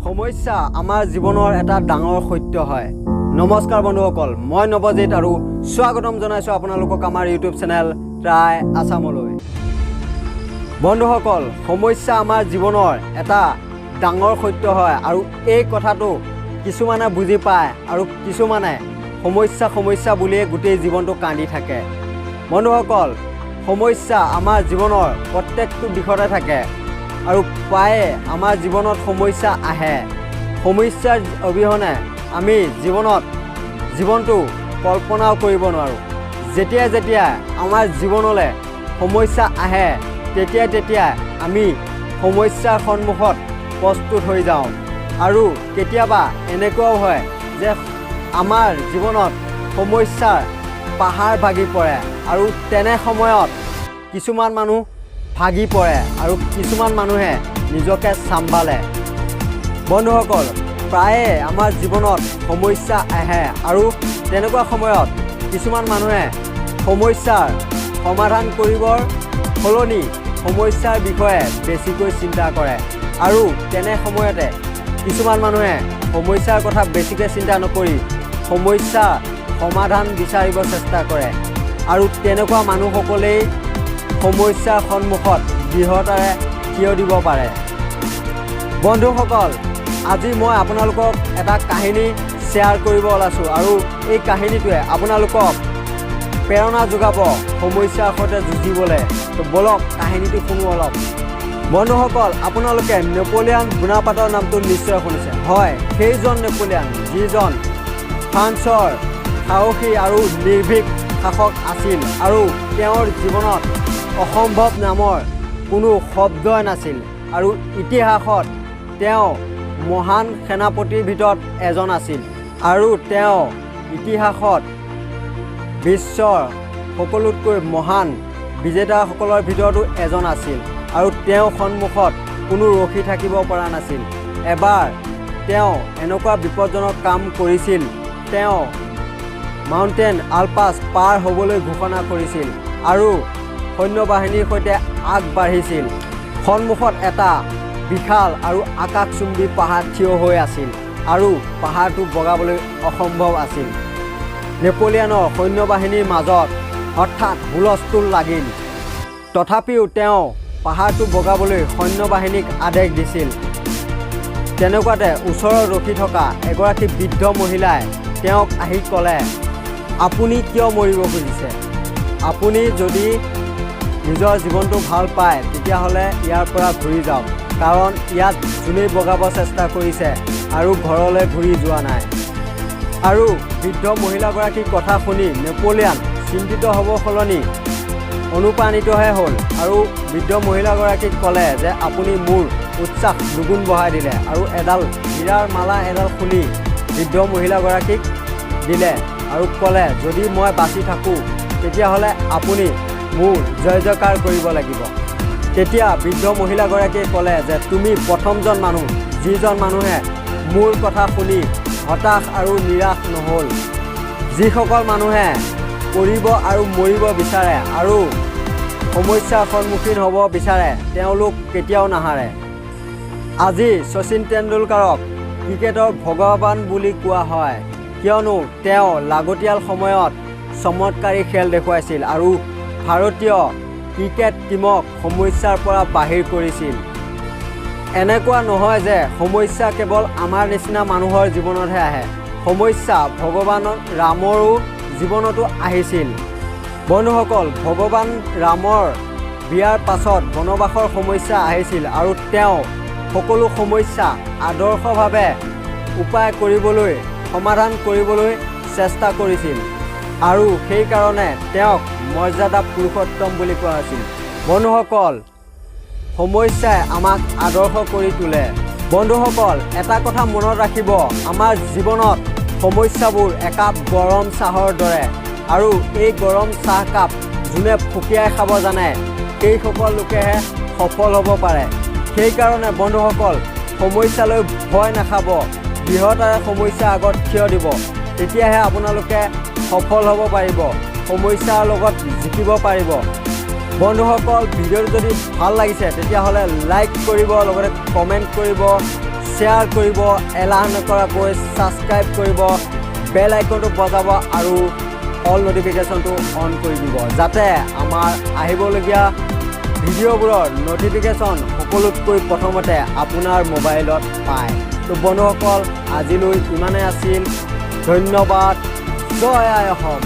সমস্যা আমাৰ জীৱনৰ এটা ডাঙৰ সত্য হয়। নমস্কাৰ বন্ধুসকল, মই নৱজিত আৰু স্বাগতম জনাইছোঁ আপোনালোকক আমাৰ ইউটিউব চেনেল ট্ৰাই আছামলৈ। বন্ধুসকল, সমস্যা আমাৰ জীৱনৰ এটা ডাঙৰ সত্য হয় আৰু এই কথাটো কিছুমানে বুজি পায় আৰু কিছুমানে সমস্যা সমস্যা বুলিয়ে গোটেই জীৱনটো কান্দি থাকে। বন্ধুসকল, সমস্যা আমাৰ জীৱনৰ প্ৰত্যেকটো দিশতে থাকে আৰু প্ৰায়ে আমাৰ জীৱনত সমস্যা আহে। সমস্যাৰ অবিহনে আমি জীৱনত জীৱনটো কল্পনাও কৰিব নোৱাৰোঁ। যেতিয়া যেতিয়া আমাৰ জীৱনলৈ সমস্যা আহে, তেতিয়া তেতিয়া আমি সমস্যাৰ সন্মুখত প্ৰস্তুত হৈ যাওঁ। আৰু কেতিয়াবা এনেকুৱাও হয় যে আমাৰ জীৱনত সমস্যাৰ পাহাৰ ভাগি পৰে আৰু তেনে সময়ত কিছুমান মানুহ ভাগি পৰে আৰু কিছুমান মানুহে নিজকে চম্ভালে। বন্ধুসকল, প্ৰায়ে আমাৰ জীৱনত সমস্যা আহে আৰু তেনেকুৱা সময়ত কিছুমান মানুহে সমস্যাৰ সমাধান কৰিবৰ সলনি সমস্যাৰ বিষয়ে বেছিকৈ চিন্তা কৰে আৰু তেনে সময়তে কিছুমান মানুহে সমস্যাৰ কথা বেছিকৈ চিন্তা নকৰি সমস্যাৰ সমাধান বিচাৰিব চেষ্টা কৰে আৰু তেনেকুৱা মানুহসকলেই সমস্যাৰ সন্মুখত দৃঢ়তাৰে থিয় দিব পাৰে। বন্ধুসকল, আজি মই আপোনালোকক এটা কাহিনী শ্বেয়াৰ কৰিব ওলাইছোঁ আৰু এই কাহিনীটোৱে আপোনালোকক প্ৰেৰণা যোগাব সমস্যাৰ সৈতে যুঁজিবলৈ। তো ব'লক, কাহিনীটো শুনো অলপ। বন্ধুসকল, আপোনালোকে নেপলিয়ান বোনাপাৰ্টৰ নামটো নিশ্চয় শুনিছে। হয়, সেইজন নেপলিয়ান যিজন ফ্ৰান্সৰ সাহসী আৰু নিৰ্ভীক শাসক আছিল আৰু তেওঁৰ জীৱনত অসম্ভৱ নামৰ কোনো শব্দই নাছিল আৰু ইতিহাসত তেওঁ মহান সেনাপতিৰ ভিতৰত এজন আছিল আৰু তেওঁ ইতিহাসত বিশ্বৰ সকলোতকৈ মহান বিজেতাসকলৰ ভিতৰতো এজন আছিল আৰু তেওঁৰ সন্মুখত কোনো ৰখি থাকিব পৰা নাছিল। এবাৰ তেওঁ এনেকুৱা বিপদজনক কাম কৰিছিল, তেওঁ মাউণ্টেইন আলপাছ পাৰ হ'বলৈ ঘোষণা কৰিছিল আৰু সৈন্যবাহিনীৰ সৈতে আগবাঢ়িছিল। সন্মুখত এটা বিশাল আৰু আকাশচুম্বী পাহাৰ থিয় হৈ আছিল আৰু পাহাৰটো বগাবলৈ অসম্ভৱ আছিল। নেপলিয়ানৰ সৈন্যবাহিনীৰ মাজত হঠাৎ হুলস্থুল লাগিল। তথাপিও তেওঁ পাহাৰটো বগাবলৈ সৈন্যবাহিনীক আদেশ দিছিল। তেনেকুৱাতে ওচৰত ৰখি থকা এগৰাকী বৃদ্ধ মহিলাই তেওঁক আহি ক'লে, "আপুনি কিয় মৰিব খুজিছে? আপুনি যদি নিজৰ জীৱনটো ভাল পায়, তেতিয়াহ'লে ইয়াৰ পৰা ঘূৰি যাওক, কাৰণ ইয়াত যোনেই বগাব চেষ্টা কৰিছে আৰু ঘৰলৈ ঘূৰি যোৱা নাই।" আৰু বৃদ্ধ মহিলাগৰাকীৰ কথা শুনি নেপলিয়ান চিন্তিত হ'ব সলনি অনুপ্ৰাণিতহে হ'ল আৰু বৃদ্ধ মহিলাগৰাকীক ক'লে যে আপুনি মোৰ উৎসাহ দুগুণ বঢ়াই দিলে আৰু এডাল হীৰাৰ মালা এডাল খুলি বৃদ্ধ মহিলাগৰাকীক দিলে আৰু ক'লে, "যদি মই বাচি থাকোঁ, তেতিয়াহ'লে আপুনি মোৰ জয় জয়কাৰ কৰিব লাগিব।" তেতিয়া বৃদ্ধ মহিলাগৰাকীয়ে ক'লে যে তুমি প্ৰথমজন মানুহ, যিজন মানুহে মোৰ কথা শুনি হতাশ আৰু নিৰাশ নহ'ল। যিসকল মানুহে কৰিব আৰু মৰিব বিচাৰে আৰু সমস্যাৰ সন্মুখীন হ'ব বিচাৰে, তেওঁলোক কেতিয়াও নাহাৰে। আজি শচীন তেণ্ডুলকাৰক ক্ৰিকেটৰ ভগৱান বুলি কোৱা হয়, কিয়নো তেওঁ লাগতিয়াল সময়ত চমৎকাৰী খেল দেখুৱাইছিল আৰু ভাৰতীয় ক্ৰিকেট টীমক সমস্যাৰ পৰা বাহিৰ কৰিছিল। এনেকুৱা নহয় যে সমস্যা কেৱল আমাৰ নিচিনা মানুহৰ জীৱনতহে আহে। সমস্যা ভগৱান ৰামৰো জীৱনতো আহিছিল। বন্ধুসকল, ভগৱান ৰামৰ বিয়াৰ পাছত বনবাসৰ সমস্যা আহিছিল আৰু তেওঁ সকলো সমস্যা আদৰ্শভাৱে উপায় কৰিবলৈ, সমাধান কৰিবলৈ চেষ্টা কৰিছিল আৰু সেইকাৰণে তেওঁক মৰ্যাদা পুৰুষোত্তম বুলি কোৱা হৈছিল। বন্ধুসকল, সমস্যাই আমাক আদৰ্শ কৰি তোলে। বন্ধুসকল, এটা কথা মনত ৰাখিব, আমাৰ জীৱনত সমস্যাবোৰ একাপ গৰম চাহৰ দৰে আৰু এই গৰম চাহকাপ যোনে ফুকিয়াই খাব জানে, সেইসকল লোকেহে সফল হ'ব পাৰে। সেইকাৰণে বন্ধুসকল, সমস্যালৈ ভয় নাখাব, দৃঢ়তাৰে সমস্যাৰ আগত থিয় দিব। তেতিয়াহে আপোনালোকে সফল হ'ব পাৰিব, সমস্যাৰ লগত জিকিব পাৰিব। বন্ধুসকল, ভিডিঅ'টো যদি ভাল লাগিছে, তেতিয়াহ'লে লাইক কৰিব, লগতে কমেণ্ট কৰিব, শ্বেয়াৰ কৰিব। শ্বেয়াৰ কৰিব, এলাহ নকৰাকৈ ছাবস্ক্ৰাইব কৰিব, বেল আইকনটো বজাব আৰু অল ন'টিফিকেশ্যনটো অন কৰি দিব, যাতে আমাৰ আহিবলগীয়া ভিডিঅ'বোৰৰ ন'টিফিকেশ্যন সকলোতকৈ প্ৰথমতে আপোনাৰ মোবাইলত পায়। তো বন্ধুসকল, আজিলৈ ইমানেই আছিল। ধন্যবাদ। জয় আই অসম।